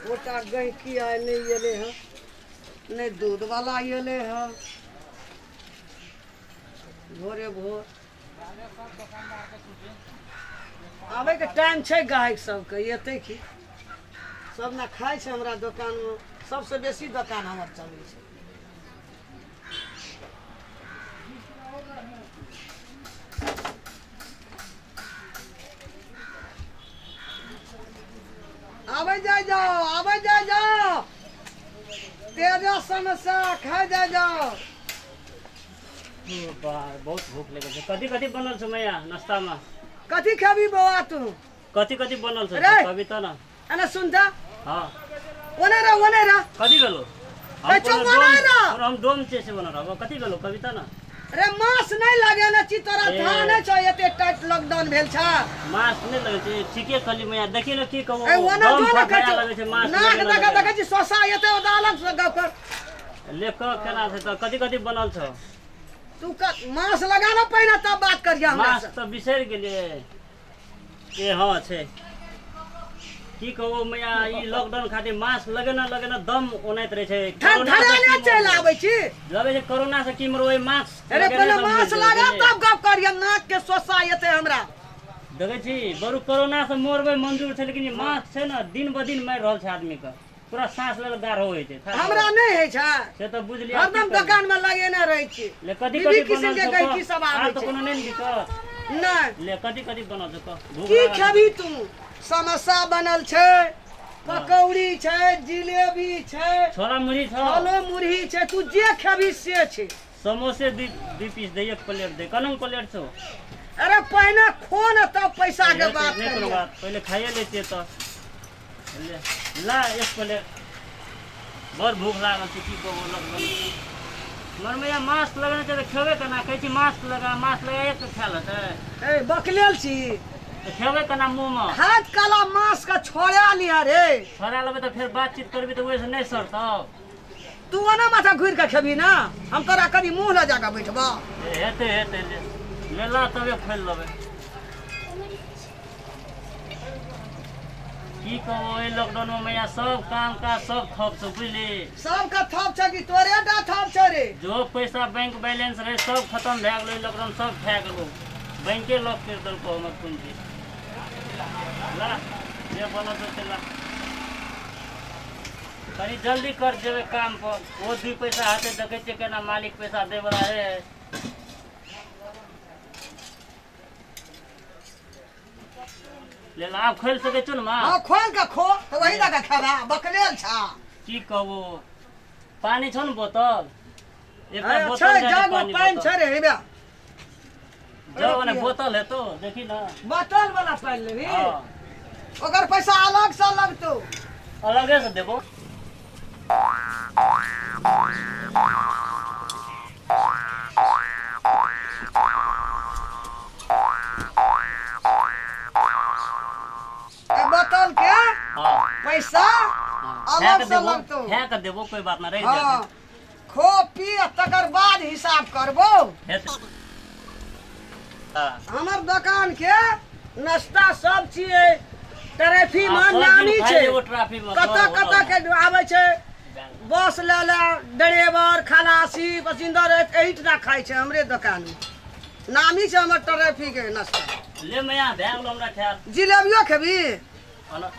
एकोटा गैंहकी आइ नहि एलै हँ, नहि दूधवला एलै हँ। भोरे भोर आबैके टाइम छै गाहक सबके, एतै की सब ने खाइ छै हमरा दोकानमे। सबसँ बेसी दोकान हमर चलै छै। आबै जाय जाओ, आबै जाय जाओ, तेजा समोसा खाइ जाय जाओ। बहुत भूख लगल छै। कथी कथी बनल छै मैया नाश्तामे? कथी खेबी बौआ तू? कथी कथी बनल छै रे! कभी तऽ ना। एने सुन तऽ। हाँ। ओने रह, ओने रह। कथी भेलो? हम ए, चुप कोनो ओने डोम- रह। कोनो हम डोम छै से बनल रहब। कथी भेलो कभी तऽ ना? रे मास्क नहि लगेने छी तोरा? ए। था नहि छौ एते टाइट लॉकडाउन भेल छ? मास्क नहि लगै छै, ठीके कहली मैया। देखी ने की कहू, ए ओना दम जो ने फड़फड़ा कहै लगै छै मास्क नाक लगेने देख लगेने। देखै छी सोसा एते ओतऽ अलग से गप कर। ले कह केना छै तऽ कथी कथी बनल छौ? तू मास्क लगा ना पहिने, तब बात करिया हमरा मास्क से। तऽ बिसरि गेलियै। ए हँ छै। की कहू मैया, ई लॉकडाउन खातिर मास्क लगेना लगेना दम ओनाइत रहै छै। कोरोना से धराने की चलि मरबै? आबै छी। लगै छै कोरोना से की मरबै, मास्क अरे लगेने पहिले से मरि मास्क जेबै, लगा बुझलियै? तब गप करिया, नाक के सोसा एते हमरा। देखै छी बरू, कोरोना से मरबै मंजूर छै, लेकिन ई मास्क छै ने दिन ब दिन मारि रहल छै आदमी के। पूरा साँस लेल गाढ़ो होइ छै। हमरा नहि होइ छै से तऽ बुझलियै। हरदम दोकान में लगेने रहै छी। ले कथी विभिन्न कथी किसिम बनल के छौ गैहकी कह? सब आबै आर तऽ छै। कोनो नहि ने दिक्कत? नहि। ले कथी कथी बनल छौ कह, भूख की लागल छै। खेबही तू? समोसा बनल छै, पकौड़ी छै, जिलेबी छै, छोला मुरही छौ? छोलो मुरही छै, तू जे खेबही से छै। समोसे दुई दुई पीस दे, एक प्लेट दे। केना प्लेट छौ? अरे पहिने खो ने, तब पैसा के हेतै, बात नहि कोनो करियै। बात, पहिले खाइए लै छियै तऽ। ले ला एक प्लेट। बड़ भूख लागल छै, की कहू। लॉकडाउन मर मैया, मास्क लगेने छै तऽ खेबै केना? कहै छी मास्क लगा, मास्क लगाए कऽ खाय लेतै? ए बकलेल छी। तऽ खेबै केना मुँहमे? खाइत काला मास्क के छोड़ा लिह रे। छोड़ा लेबै तऽ फेर बातचीत करबी तऽ ओहिसँ नहि सरतौ। तू ओना माथा घुरि के खेबही ना, हम तोरा कनि मुँह लऽ जाके बैठबऽ। हेतै हेतै, ले ले ला तबे खोलि लेबै। की कहू, एहि लॉकडाउनमे मैया सब काम काज सब ठप छौ, बुझली? सबके थप छै कि तोरे टा थप छै रे? जो पैसा बैंक बैलेंस रहे सब खतम भए गेलो। लॉकडाउन सब खा गेलो, बैंके लॉक करि देलको हमर पूंजी। ला जे बनल छौ से ला, कनि जल्दी कर, जेबै काम पर। ओ दुई पैसा हेतै, देखै छियै केना मालिक पैसा दै वला है। ले ला, आब खोलि सकै छौ ने माँ? हाँ, खोल के खो तऽ वही दऽ के खेबा, बकलेल छा। की कहबो, पानी छौ ने बोतल एकटा? ए, बोतल छै दए दे। जग में पानी पानि बोतल। छै रे, हेबे। जग ने बोतल हेतौ, देखी ने। बोतल वाला पानि लेबही? हाँ। ओकर पैसा अलग से लगतौ। अलगे से देबो। ए बोतल के हाँ पैसा हाँ, अलग खा के से देबो। लगतौ। खा के देबो, कोई बात ना रहि हाँ जेतै। खो पी आ तकर बाद हिसाब करबो। हेतै हाँ। हमर दोकान के नाश्ता सब छियै, ट्रैफिक आ में सब दिन नामी खाइ छै। लेबो ट्रैफिक में, कतऽ तोहर कतऽ होटल के आबै छै में। बस ले ले, ड्राइवर खलासी पसिंदर एहिठिना खाइ छै हमरे दोकान में। नामी छै हमर ट्रैफिक के नाश्ता। ले मैया, भए गेलो हमरा ख्याल। जिलेबियो खेबी? ओना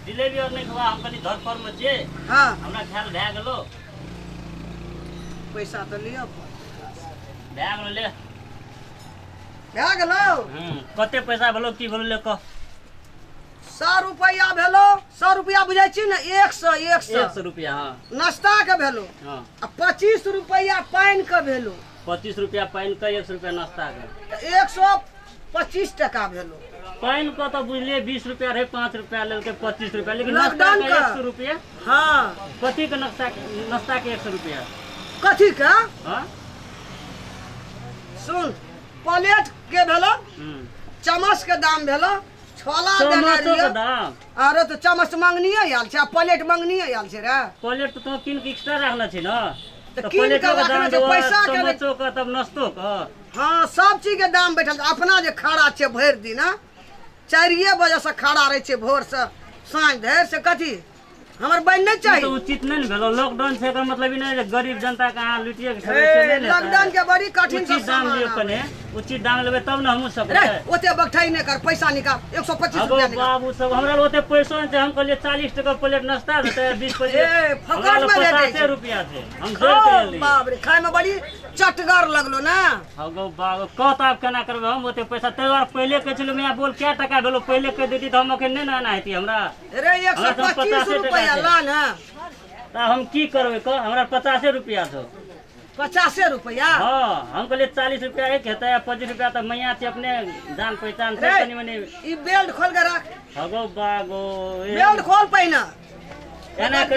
जिलेबी और नहि खबा, हम कनि धरफड़ में छियै। हाँ हमरा ख्याल भए गेलो। पैसा तऽ लिअ। भए गेलो, ले। भए गेलो। कते पैसा भेलो, की भेलो, ले कह। 100 रुपैआ भेलो। 100 रुपैआ बुझै छी ने? 100, 100। 100 रुपया, हाँ। नाश्ता के भेलो। हाँ आ 25 रुपैआ पानि के भेलो। 25 रुपया पानि के, 100 रुपया नाश्ता के। तऽ 125 टका भेलो। पानि के तऽ बुझलियै 20 रुपया रहै, 5 रुपया लेलकै, 25 रुपया, लेकिन नाश्ता लॉकडाउन के के। 100 रुपया? हाँ। कथी के नाश्ता? नाश्ता के 100 रुपया? कथी के? हाँ। सुन, प्लेट के भेलो, चम्मच के दाम भेलो, छोला देने चम्मचो के रहियो। दाम? अरे तऽ चम्मच मंगनिये आयल छै आ प्लेट मंगनिये आयल छै रे। प्लेट तऽ तों कीन के एक्स्ट्रा राखने छी ने? तऽ तऽ कीन प्लेटो के के राखने दाम छै, देबो, पैसा के नहि। चम्मचो के, तब नाश्तो के। हाँ, सब चीज के दाम बैठल छै। अपना जे खड़ा छै भरि दिन, 4 बजे से खड़ा रहै छै भोर से। साँझ धरि से कथी हमर बनि नहि ई चाही। तऽ उचित नहि ने भेलो। लॉकडाउन छै, एकर मतलब ई नहि जे गरीब जनता के अहाँ लुटिए के खेबै, से नहि ने हेतै। लॉकडाउन के बड़ी कठिन से उचित दाम सामान लियौ आबै। कने, उचित दाम लेबै तब ने हमहूँ रे सकबै। ओते बकठाई नहि कर, पैसा निकाल, 125 अगो रुपया निकाल। बाबू सब, हमरा लग ओते पैसो नहि छै। हम कहलियै 40 टका प्लेट नाश्ता देतै, 20 25। ए, फकट हमरा लग में भेटै 50 छै। रुपया छै, हम जोड़ि के खो, लेलियै। बाप रे, खाय में बड़ी चटगर लगलो ना। हगो बाबू, कह तऽ आब केना करबै हम ओते पैसा? ताहि दुआरे पहिले कहै छलहुँ मैया, बोल कए टका भेलो, पहिले कहि दैती तऽ हम अखन नहि ने एना हेती हमरा। रे एक सौ हमरा तऽ पच्चीस 50 टका रुपया छै। ला ना। तऽ हम की करबै कह, हमरा 50 रुपया छौ। 50 रुपया? हँ, हम कहलियै 40 रुपया एक हेतै आ 25 रुपया तऽ मैया छै, अपने जान पहचान छै रे कनि मनि। ई बेल्ट खोल के राख। हगो बाबू, बेल्ट खोल पहिने। एना।